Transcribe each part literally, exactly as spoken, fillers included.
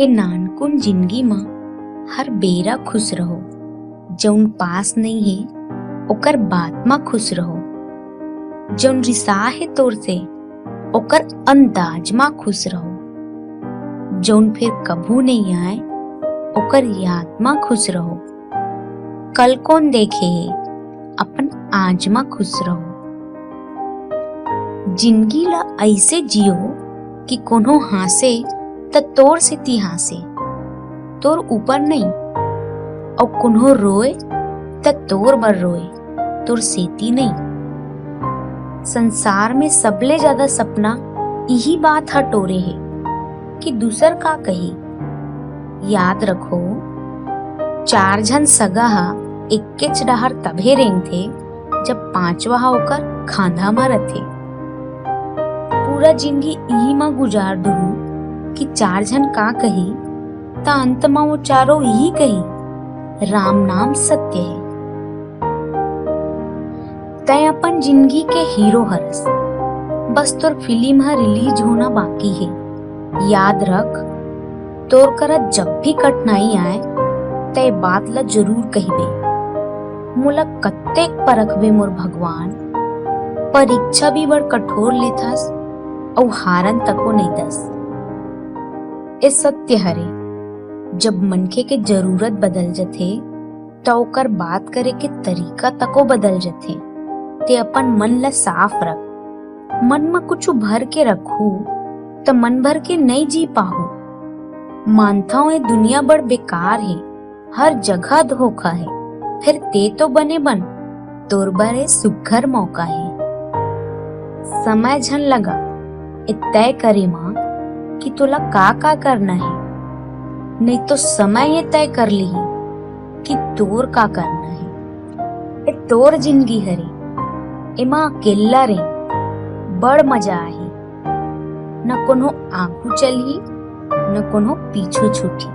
ए नानकुन जिनगी म हर बेरा खुश रहो। जउन पास नइ हे, ओकर बात म खुश रहो। जउन रिसा हे तोर से, ओकर अंदाज म खुश रहो। जउन फेर कभू नइ आय, ओकर याद म खुश रहो। कल कोन देखे हे, अपन आज म खुश रहो। जिनगी ल अइसे जियो कि कोनो हाँसे त तोर सेती हाँसे, तोर ऊपर नइ, अउ कोनो रोए त तोर बर रोए, तोर सेती नइ। संसार में सबले जादा सपना इही बात ह टोरे हे कि दूसर का कही। याद रखो, चार झन सगा ह एकेच डहर तभे रेंगथे, जब पांचवा ह ओकर खांधा म रथे। पूरा जिनगी इही म गुजार दुहू कि चार झन का कही, त अंत म वो चारों इही कही, "राम नाम सत्य हे।" तैं अपन जिनगी के हीरो हरस, बस तोर फिल्म ह रिलीज होना बाकी हे। याद रख, तोर करा जब भी कठिनाई आए, तैं बात ल जरूर कहिबे, "मोला कत्तेक परखबे मोर भगवान, परीक्षा भी बड़ कठोर लेथस, अउ हारन तको नइ दस।" ए सत्य हरे, जब मनखे के जरूरत बदल जथे, त ओकर बात करे के तरीका तको बदल जथे। तैं अपन मन ल साफ रख, मन म कुछु भर के रखहू, त मन भर के नइ जी पाहू। मानथंव, ए दुनिया बड़ बेकार हे, हर जगह धोखा हे, फेर तैं तो बने बन, तोर बर ए सुघ्घर मौका हे। समय झन लगा ए तय करे म कि तोला का-का करना हे, नइ तो समय ए तय कर लिही कि तोर का करना हे। ए तोर जिनगी हरे, एमा अकेल्ला रेंग, बड़ मजा आही। न कोनो आगू चलही, न कोनो पीछू छूटही।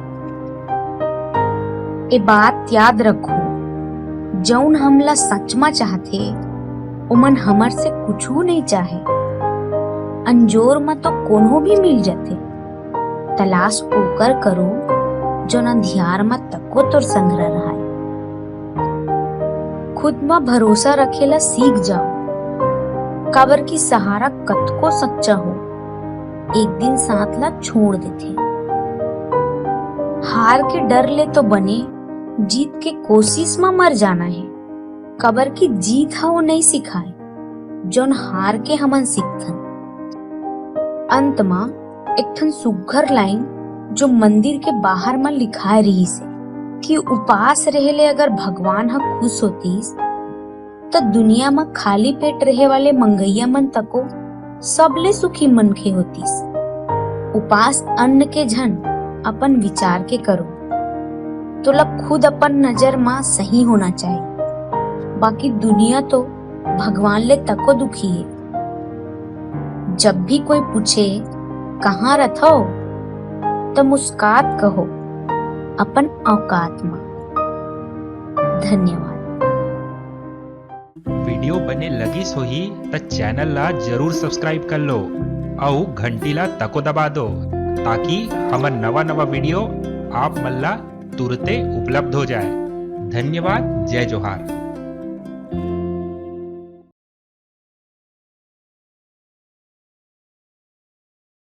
ए बात याद रखो, जउन हमला सच म चाहथे, ओमन हमर से कुछू नइ चाहे। अंजोर म तो कोनो भी मिल जथे। तलाश ओकर करो, जउन अंधियार म तको तोर संघरा रहय। खुद म भरोसा रखे ला सीख जाओ, काबर कि सहारा कतको सच्चा हो, एक दिन साथ ला छोड़ देथे। हार के डर ले तो बने, जीत के कोशिश म मर जाना हे, काबर कि जीत ह वो नइ सिखाए, जउन हार के हमन सीखथन। अंत म एक ठन सुघ्घर लाइन, जो मंदिर के बाहर म लिखाए रिहिस हे कि उपास रहे ले अगर भगवान ह खुश होतिस, त दुनिया म खाली पेट रहे वाले मंगइया मन तको सबले सुखी मनखे होतिस। उपास अन्न के झन, अपन विचार के करो। तोला खुद अपन नजर म सही होना चाही, बाकी दुनिया तो भगवान ले तको दुखी हे। जब भी कोई पूछे, "कहाँ रथव?" त मुस्कात कहो, "अपन औकात म।" धन्यवाद। वीडियो बने लगिस होही त चैनल ला जरूर सब्सक्राइब कर लो अउ घंटी ला तको दबा दो, ताकि हमर नवा नवा वीडियो आप मन ला तुरते उपलब्ध हो जाए। धन्यवाद, जय जोहार।